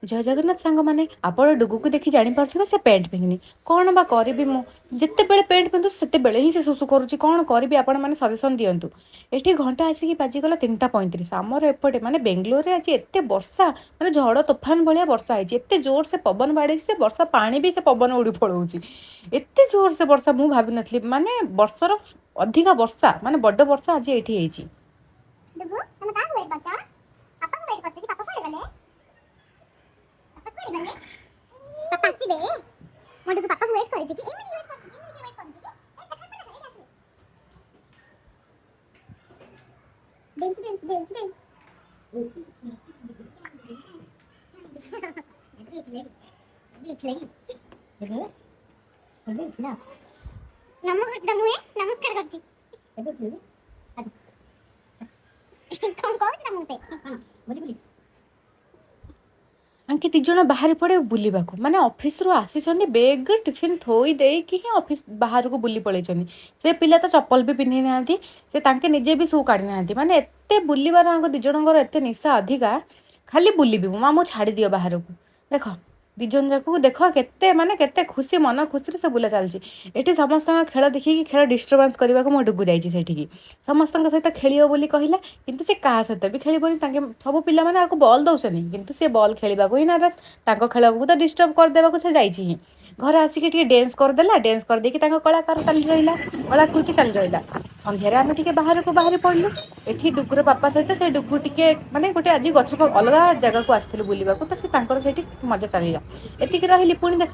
ଜୟ ଜଗନ୍ନାଥ ସାଙ୍ଗମାନେ, ଆପଣ ଡୁଗୁକୁ ଦେଖି ଜାଣିପାରୁଥିବେ ସେ ପ୍ୟାଣ୍ଟ ପିନ୍ଧିନି। କ'ଣ ବା କରିବି ମୁଁ? ଯେତେବେଳେ ପ୍ୟାଣ୍ଟ ପିନ୍ଧୁଛି, ସେତେବେଳେ ହିଁ ସେ ଶୁଶୁ କରୁଛି। କ'ଣ କରିବି? ଆପଣମାନେ ସଜେସନ୍ ଦିଅନ୍ତୁ। ଏଠି ଘଣ୍ଟା ଆସିକି ବାଜିଗଲା 3:35। ଆମର ଏପଟେ ମାନେ ବେଙ୍ଗଲୋରରେ ଆଜି ଏତେ ବର୍ଷା, ମାନେ ଝଡ଼ ତୋଫାନ ଭଳିଆ ବର୍ଷା ହେଇଛି। ଏତେ ଜୋର ସେ ପବନ ବାଡ଼େଇଛି, ସେ ବର୍ଷା ପାଣି ବି ସେ ପବନ ଉଡ଼ି ପଳଉଛି। ଏତେ ଜୋର ସେ ବର୍ଷା ମୁଁ ଭାବିନଥିଲି। ମାନେ ବର୍ଷର ଅଧିକା ବର୍ଷା, ମାନେ ବଡ଼ ବର୍ଷା ଆଜି ଏଇଠି ହେଇଛି। ଡୁଗୁ, ତମେ କାହାକୁ ୱେଟ୍ କରୁଛ? ପାପାକୁ ୱେଟ୍ କରୁଛ କି? ପାପା କୁଆଡ଼େ ଗଲେ? ପାପା କୁଆଡ଼େ ଗଲେ? ପାପା ଆସିବେ। ମୋ ଡୁଗୁ ପାପାକୁ ୱେଟ୍ କରିଛି କି? ଏମିତି ୱେଟ୍ କରୁଛି କି? ଏମିତି ୱେଟ୍ କରୁଛି କି? ଏଇ ଦେଖ, ଦେଖ, ଏଇଠି ଅଛି। Dance, dance, dance, dance. ନମ କରୁଛି ତମକୁ, ଏ ନମସ୍କାର କରୁଛି। କଣ କହୁଛି ତମକୁ ସେ? ଆଙ୍କେ ଦୁଇ ଜଣ ବାହାରି ପଡ଼େ ବୁଲିବାକୁ। ମାନେ ଅଫିସରୁ ଆସିଛନ୍ତି, ବେଗ୍ ଟିଫିନ୍ ଥୋଇ ଦେଇକି ହିଁ ଅଫିସ ବାହାରକୁ ବୁଲି ପଳେଇଛନ୍ତି। ସେ ପିଲା ତ ଚପଲ ବି ପିନ୍ଧି ନାହାନ୍ତି, ସେ ତାଙ୍କେ ନିଜେ ବି ସୁ କାଢ଼ି ନାହାନ୍ତି। ମାନେ ଏତେ ବୁଲିବାର ଆଙ୍କ ଦୁଇ ଜଣଙ୍କର ଏତେ ନିଶା ଅଧିକା। ଖାଲି ବୁଲିବି ମୁଁ, ମା, ମୁଁ ଛାଡ଼ିଦିଅ ବାହାରକୁ। ଦେଖ, ଦୁଇ ଜଣ ଯାକକୁ ଦେଖ, କେତେ ମାନେ କେତେ ଖୁସି, ମନ ଖୁସିରେ ସେ ବୁଲା ଚାଲିଛି। ଏଠି ସମସ୍ତଙ୍କ ଖେଳ ଦେଖିକି ଖେଳ ଡିଷ୍ଟର୍ବାନ୍ସ କରିବାକୁ ମୋ ଡୁଗୁ ଯାଇଛି ସେଠିକି। ସମସ୍ତଙ୍କ ସହିତ ଖେଳିବ ବୋଲି କହିଲା, କିନ୍ତୁ ସେ କାହା ସହିତ ବି ଖେଳିବନି। ତାଙ୍କେ ସବୁ ପିଲାମାନେ ଆକୁ ବଲ୍ ଦେଉଛନ୍ତି, କିନ୍ତୁ ସେ ବଲ୍ ଖେଳିବାକୁ ହିଁ ନାରାଜ। ତାଙ୍କ ଖେଳକୁ ତ ଡିଷ୍ଟର୍ବ କରିଦେବାକୁ ସେ ଯାଇଛି ହିଁ। ଘରେ ଆସିକି ଟିକେ ଡ୍ୟାନ୍ସ କରିଦେଲା। ଡ୍ୟାନ୍ସ କରିଦେଇକି ତାଙ୍କ କଳାକାର ଚାଲି ରହିଲା, କଳାକୃତି ଚାଲି ରହିଲା। ସନ୍ଧ୍ୟାରେ ଆମେ ଟିକେ ବାହାରକୁ ବାହାରି ପଡ଼ିଲୁ। ଏଠି ଡୁଗୁର ବାପା ସହିତ ସେ ଡୁଗୁ ଟିକେ ମାନେ ଗୋଟେ ଆଜି ଗଛ ଅଲଗା ଜାଗାକୁ ଆସିଥିଲୁ ବୁଲିବାକୁ, ତ ସେ ତାଙ୍କର ସେଇଠି ମଜା ଚାଲିଲା। ଏତିକି ରହିଲି, ପୁଣି ଦେଖା।